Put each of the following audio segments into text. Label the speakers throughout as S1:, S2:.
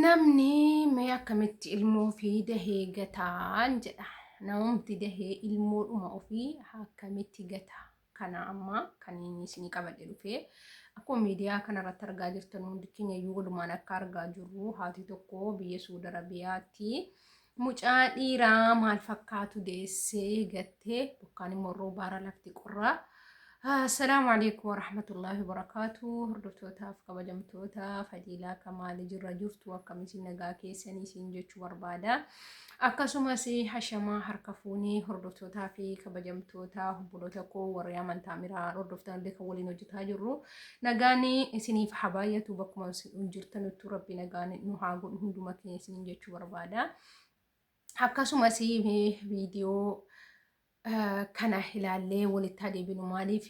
S1: Namni mee akkamitti ilmoo ofii dahee gataan jedha. Namumti dahee ilmoodhuma ofii akkamitti gata? Kana amma kan inni isinii qabadhe dhufee akkuma miidiyaa kanarratti argaa jirtan hundi keenya iyyuu walumaan akka argaa jirru haati tokko biyya Suudi Arabiyaatti mucaa dhiiraa maal fakkaatu deessee gattee bokkaan immoo roobaara lafti qorraa. Assalaamu alaikum warahmatullaahi wabarakaatu. Hordoftootaaf kabajamtoota Fadiilaa Kamaali jirra jirtu akkam isin nagaa keessanii isin jechuu barbaada. Akkasumas hashamaa harka fuunee hordoftootaa fi kabajamtoota obboloota koo warri amantaa miraa hordoftan illee kan waliin hojjetaa jirru. Nagaan isiniif haa baay'atu bakkuma jirtanuttu rabbi nagaan nu haa godhu hunduma keenya isiniin jechuu barbaada. Akkasumas viidiyoo kana ilaallee walitti haa deebinu maaliif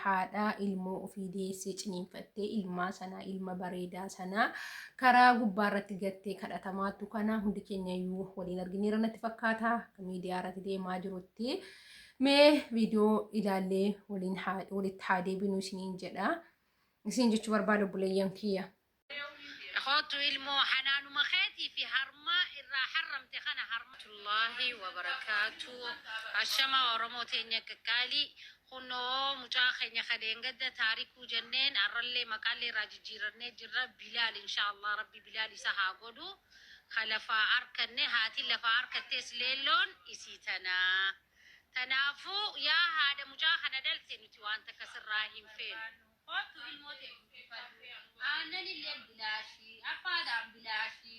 S1: haadha ilmoo ofii deessee ciniinfattee ilmaa sana ilma bareedaa sana karaa gubbaa irratti gattee kadhatamaattu kana hundi keenya iyyuu waliin argineera natti fakkaata akka miidiyaa irratti deemaa jirutti mee viidiyoo ilaallee waliin walitti haa deebinu isiniin jedha isin jechuu barbaada obboleeyyan kiyya.
S2: Koottu ilmoo hanaanuma keetii fi harma irraa harramte kana harma. Tullaahi wabarakaatu Ashama Oromoo teenya qaqqaalii kunoo mucaa keenya ka dheengadda taarikuu jenneen arrallee maqaallee irraa jijjiirannee jirra Bilaal inshaa Allah rabbi Bilaal isa haa godhu ka lafaa arkanne haatiin lafaa arkattees leelloon isii tana tanaafuu yaa haadha mucaa kana dhalte nuti waan takka sirraa hin feenu. Koottu ilmoo tee guddifadhu. Aannanilleen bilaashi, affaadhaan bilaashi,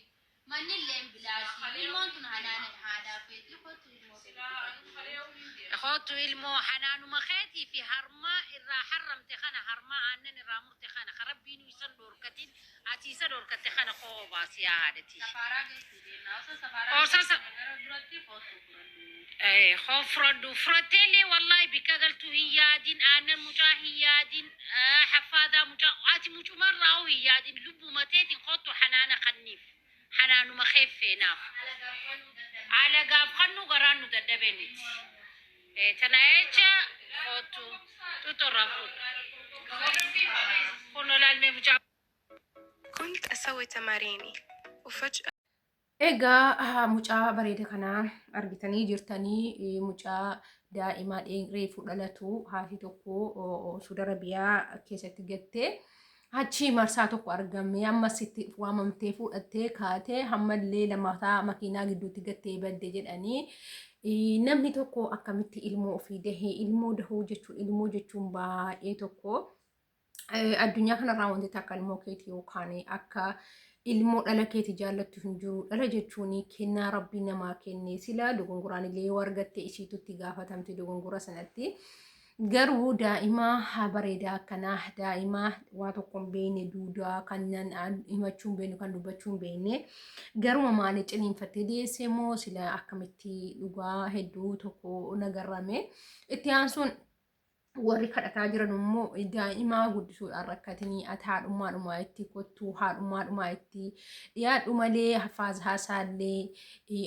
S2: mannilleen bilaashi. Ilmoon tun hanaana haadhaa feetii koottu ilmoo tee guddifadhu. Koottu ilmoo hanaanuma keetii fi harma irraa harramte kana harma aannan irraa murte kana ka rabbiinuu isan dhoorkatin ati isa dhoorkatte kana koo obaasi yaa haadha tiyya. Safaaraa geessuu deemna. Osoo safaaraa Osoo sa- geessine gara duratti koottu fudhadhu. Eh, koo fudhadhu fudhatteellee wallaahi bikka galtuu hin yaadin aannan mucaa hin yaadin eh, haffaadaa mucaa ati mucumarraa'uu hin yaadin lubbuma teetiin koottu hanaana kanniif hanaanuma kee feenaaf alagaaf kannuu garaan nu dadhabee miti Eh, tana jecha koottu xuxurraa fuudha kun olaalmee mucaa
S3: كنت أسوي تماريني وفجأة
S1: Egaa mucaa bareeda kana argitanii jirtanii mucaa daa'imaa reefu dhalatu haati tokko Suudi Arabiyaa keessatti gattee achii marsaa tokko argamee ammas itti waamamtee fuudhattee kaatee hammallee lammataa makiinaa gidduutti gattee badde jedhanii namni tokko akkamitti ilmoo ofii dahee ilmoo dahuu jechuun ilmoo jechuun baay'ee tokko addunyaa kanarraa wanti takka ilmoo keetii yookaan akka ilmoo dhala keeti jaallattu hin jiru. Dhala jechuun kennaa rabbii namaa kenne sila dogongoraan illee yoo argatte isiitu itti gaafatamte dogongora sanatti. Garuu daa'ima bareedaa akkanaa daa'ima waa tokko hin beekne duudaa kan himachuu hin beekne kan dubbachuu hin beekne garuma maalii ciniinfattee deesse moo sila akkamitti dhugaa hedduu tokko nagarrame. Itti aansuun warri kadhataa jiran immoo daa'imaa guddisuudhaan rakkatanii ati haadhummaadhumaa itti kottuu haadhummaadhumaa itti dhiyaadhu malee hafaazaa isaallee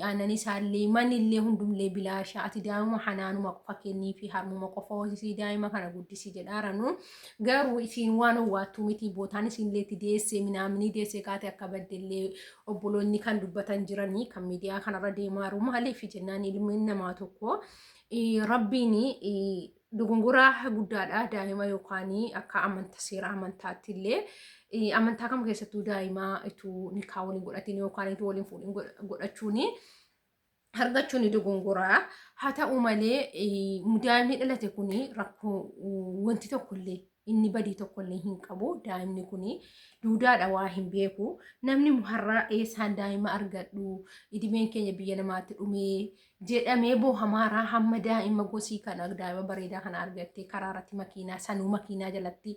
S1: aannan isaallee manillee hundumlee bilaasha ati daa'ima hanaanuma qofa kennii fi harmuma qofa hoosisii daa'ima kana guddisi jedhaaranu garuu isiin waan owwaattuu miti bootaan isiinillee itti deessee minaaminii deessee kaate akka baddellee obboloonni kan dubbatan jiranii kan miidiyaa kanarra deemaaru maaliif jennaan ilmi namaa tokko Rabbiin dogongora guddaadha daa'ima yookaan akka amanta seera amantaatti illee amantaa kam keessattuu daa'ima ituu nikaa waliin godhatin yookaan ituu waliin fuudhin godhachuun argachuun dogongora haa ta'u malee daa'imni dhalate kun rakkoo wanti tokko illee inni badii tokkollee hin qabu. Daa'imni kun duudaadha waa hin beeku. Namni har'a eessaan daa'ima argadhu idimeen keenya biyya namaatti dhumee jedhamee boohamaaraa hamma daa'ima gosii kana daa'ima bareedaa kana argattee karaa irratti makiinaa sanuu makiinaa jalatti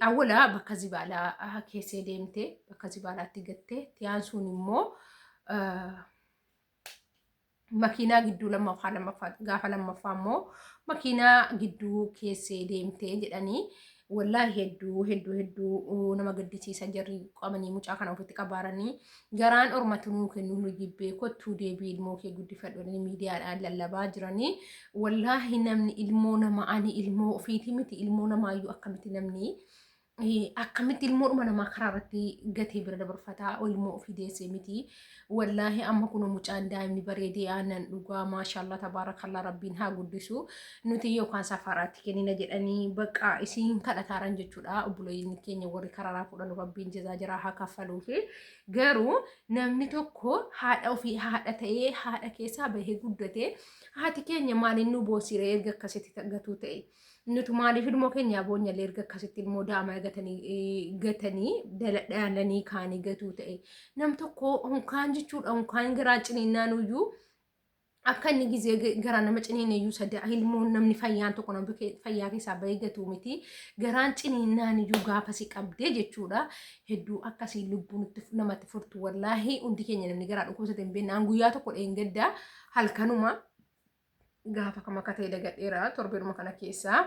S1: awwala bakka zibaalaa keessee deemte bakka zibaalaatti gatte tiyaan sun immoo makiinaa gidduu lammaffaa lammaffaa gaafa lammaffaa immoo makiinaa gidduu keessee deemtee jedhanii wallaahi hedduu hedduu hedduu nama gaddisiisa jarri qabanii mucaa kana ofitti qabaaranii garaan ormatu nuu kennu nu jibbee kottuu deebii ilmoo kee guddifadhu jedhanii miidiyaadhaan lallabaa jiranii wallaahi namni ilmoo nama ani ilmoo ofiiti miti ilmoo namaayyuu akkamitti namni Akkamitti ilmoodhuma namaa karaa irratti gatee bira dabarfataa ilmoo ofii deessee miti. Wallaahi amma kun mucaan daa'imni bareedee aannan dhugaa, maashaallah tabaarakallaa, rabbiin haa guddisu. Nuti yookaan safaraatti kennina jedhanii bakka isiin kadhataaran jechuudha. Obboleeyyiin keenya warri kararaa fudhanu rabbiin jazaa jiraa haa kaffaluufi. Garuu namni tokko haadha ofii haadha ta'ee haadha keessaa bahee guddatee haati keenya maaliin nu boosire erga akkasitti gatuu ta'e. Nuti maaliif ilmoo keenyaa boonyallee erga akkasitti ilmoo daa'ima gatanii gatanii dhalanii kaanii gatuu ta'e. Nam tokko honkaan jechuudha, honkaan garaa ciniinnaan iyyuu akka inni gizee garaa nama ciniine iyyuu sada ilmoon namni fayyaan tokko namni fayyaa keessaa bahee gatuu miti. Garaan ciniinnaan iyyuu gaafa si qabdee jechuudha. Hedduu akkasii lubbuun namatti furtu. Wallaahi hundi keenya namni garaa dhukkubsate hin beekne. Guyyaa tokko dheengaddaa halkanuma gaafa kam akka ta'e dagadheera, torbeedhuma kana keessaa.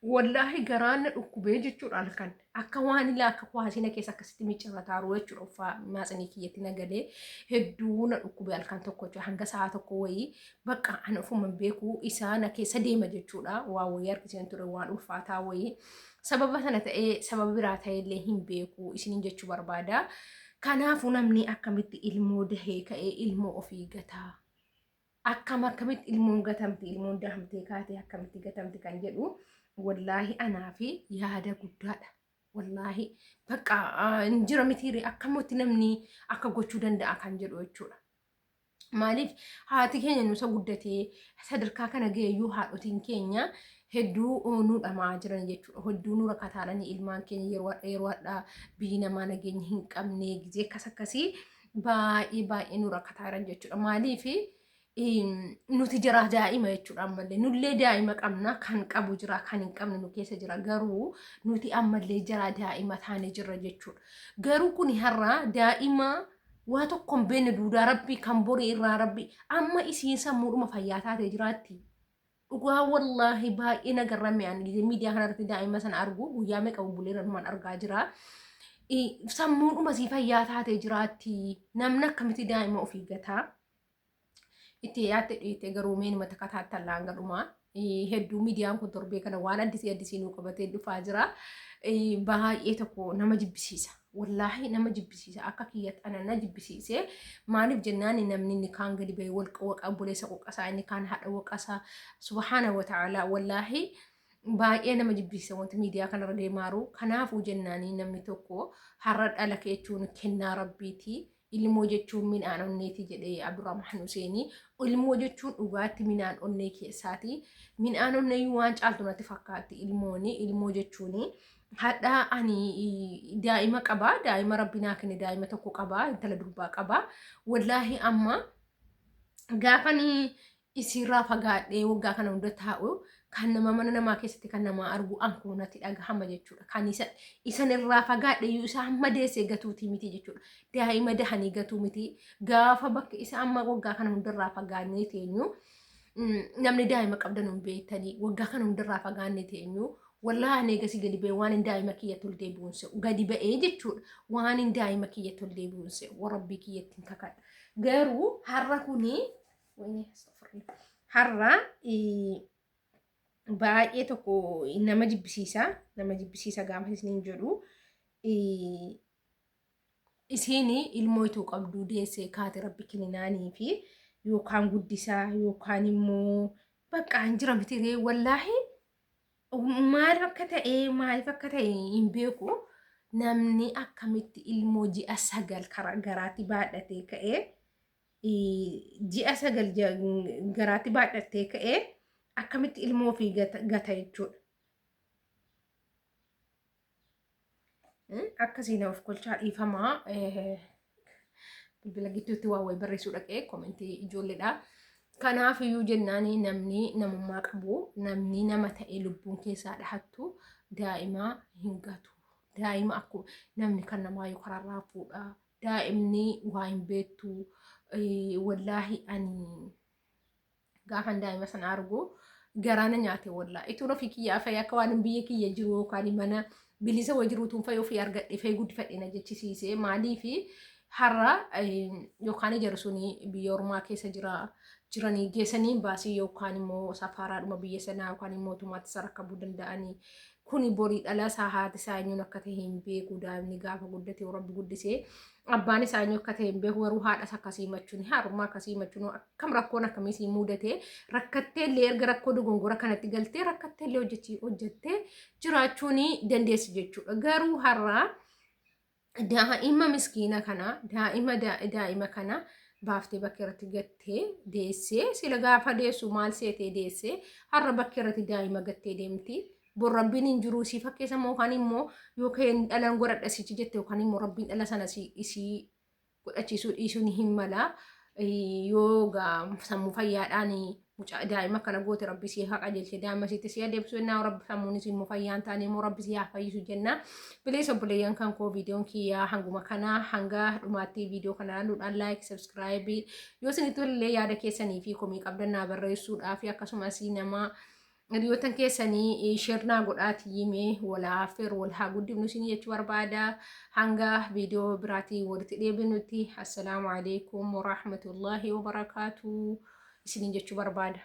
S1: Wallaahi garaan na dhukkubee jechuudha, halkan akka waan ilaa akka kwaasina keessa akkasitti miccirataaru jechuudha. Uffaa maatsanii kiyyatti na galee hedduu na dhukkubee halkan tokko jechuudha, hanga sa'a tokko wayii bakka ani ofuma hin beeku isaa na keessa deema jechuudha. Waa wayii harkiseen ture, waan ulfaataa wayii. Sababa sana ta'ee sababa biraa ta'e illee hin beeku isiniin jechuu barbaada. Kanaafuu namni akkamitti ilmoo dahee ka'ee ilmoo ofii gataa? Akkam akkamitti ilmoon gatamti, ilmoon dahamtee kaatee akkamitti gatamti kan jedhu wallaahi anaa fi yaada guddaadha. Wallaahi bakka hin jira mitiire, akkamitti namni akka gochuu danda'a kan jedhu jechuudha. Maaliif haati keenya nuusa guddatee sadarkaa kana ga'eeyyuu haadhotiin keenya hedduu nu dhamaa jiran jechuudha. Hedduu nu rakkataadhani ilmaan keenya yeroo hadhaa biyyi namaa nageenya hin qabne gizee akkas akkasii baay'ee baay'ee nu rakkataa jiran jechuudha. Maaliif nuti jira daa'ima jechuudha. Ammallee nullee daa'ima qabna, kan qabu jira, kan hin qabne nu keessa jira, garuu nuti ammallee jara daa'ima taane jirra jechuudha. Garuu kun har'a daa'ima waa tokko hin beekne duudaa rabbii kan borii irraa rabbi amma isiin sammuudhuma fayyaa taatee jiraatti. Dhugaa wallaahi baay'ee na garrame ani gizee miidiyaa kanarratti daa'ima sana argu, guyyaa meeqa bubbuleera numaan argaa jira. Sammuudhuma sii fayyaa taatee jiraatti. Namni akkamitti daa'ima ofii gataa? Itti yaatte dhiite garuu meenuma takka taattallaan gadhumaa. Hedduu miidiyaan kun torbee kana waan addisii addisii nuu qabatee dhufaa jira. Baay'ee tokko nama jibbisiisa. Wallaahi nama jibbisiisa. Akka kiyyatti ana na jibbisiise. Maaliif jennaan namni inni kaan gadi bahee wal waqa obboleessa qoqqasaa, inni kaan haadha waqasaa. Subhaana wa ta'ala, wallaahi baay'ee nama jibbisiisa wanti miidiyaa kanarra deemaaru. Kanaafuu jennaanii namni tokko har'a dhala jechuun kennaa rabbiiti. Ilmoo jechuun midhaan onneeti jedhee Abdurrahman Huseenii. Ilmoo jechuun dhugaatti midhaan onnee keessaati. Midhaan onnee waan caaltu natti fakkaatti ilmooni. Ilmoo jechuun hadha ani daa'ima qaba. Daa'ima rabbi naa kenne, daa'ima tokko qaba. Intala durbaa qaba. Wallaahi amma gaafani isiirraa fagaadhee waggaa kana hunda taa'u kan nama mana namaa keessatti kan nama argu ankoo natti dhagahama jechuudha. Kan isa isan irraa fagaadhe iyyuu isa amma deessee gatuutii miti jechuudha. Daa'ima dahanii gatuu miti. Gaafa bakka isa amma waggaa kana hundarraa fagaannee teenyu, namni daa'ima qabdan hin beektanii, waggaa kana hundarraa fagaannee teenyu, wallaahi ani egasii gadi ba'ee waan hin daa'ima kiyya tol deebi'uun se'u gadi ba'ee jechuudha. Waan hin daa'ima kiyya tol deebi'uun se'u warabbii kiyyatti hin kakadha. Garuu har'a kuni har'a baay'ee tokko nama jibbisiisa, nama jibbisiisa gaafa isiniin jedhu. Isiin ilmoo ituu qabduu deessee kaate rabbi keninaanii fi yookaan guddisaa yookaan immoo bakka hin jira miti ree. Wallaahi maaliif akka ta'e, maaliif akka ta'e hin beeku, namni akkamitti ilmoo ji'a 9 karaa garaatti baadhatee ka'ee, ji'a 9 garaatti baadhattee ka'ee akkamitti ilmoo ofii gata jechuudha. Akkasii nama of kolchaa dhiifamaa, bilbila gidduutti waa wayii barreessuu dhaqee komentii ijoolleedha. Kanaaf iyyuu jennaan namni namummaa qabu, namni nama ta'e lubbuun keessaa dhahattu daa'ima hin gatu. Daa'ima akkuma namni kan namaa yoo karaarraa fuudha. Daa'imni waa hin beektu. Wallaahi ani gaafan daa'ima sana argu garaana nyaate wallaahi. Ituun ofii kiyyaa fa'i akka waan biyya kiyya jiru yookaan mana bilisa wayii jiru utuun fa'i ofii argadhe fa'i guddifadhe na jechisiise. Maaliifi har'a yookaan ijaru suni biyya ormaa keessa jira jiranii geessanii baasii yookaan immoo safaaraadhuma biyya sanaa yookaan mootummaatti isa rakkabuu danda'anii. Kuni borii dhala isaa haati isaa eenyuun akka ta'e hin beeku. Daa'imni gaafa guddate yoo rabbi guddisee abbaan isaa eenyu akka ta'e hin beeku garuu haadha isaa akkasii himachuun haadhummaa akkasii himachuun akkam rakkoon akkamii sii mudate rakkattee illee erga rakkoo dogongora kanatti galtee rakkattee illee hojjettee jiraachuu ni dandeessi jechuudha. Garuu har'aa daa'ima miskiina kana daa'ima daa'ima kana baaftee bakka irratti gattee deessee sila gaafa deessu maal seetee deessee har'a bakka irratti daa'ima gattee deemti. Bor rabbiin hin jiruu sii fakkeessa moo yookaan immoo yookaan dhalan godhadha sichi jette yookaan immoo rabbiin dhala sana isii godhachiisuu dhiisuun hin mala. Yoo sammuu fayyaadhaan mucaa daa'ima akkana goote rabbi sii haa qajeelche daa'ima sitti si adeemsisu jennaa rabbi sammuun isii immoo fayyaan taane immoo rabbi sii haa fayyisu jenna. Bilees obboleeyyan kan koo viidiyoon kiyyaa hanguma kana hanga dhumaatti viidiyoo kana ilaaluudhaan like subscribe yoo isinitti tolillee yaada keessanii fi komii qabdan naa barreessuudhaa fi akkasumas nama hiriyoottan keessanii share naa godhaatii mee wal haa affeeru wal haa guddifnu isin jechuu barbaada. Hanga viidiyoo biraatii walitti deebinutti assalaamu alaikum warahmatullahi wabarakaatu isiniin jechuu barbaada.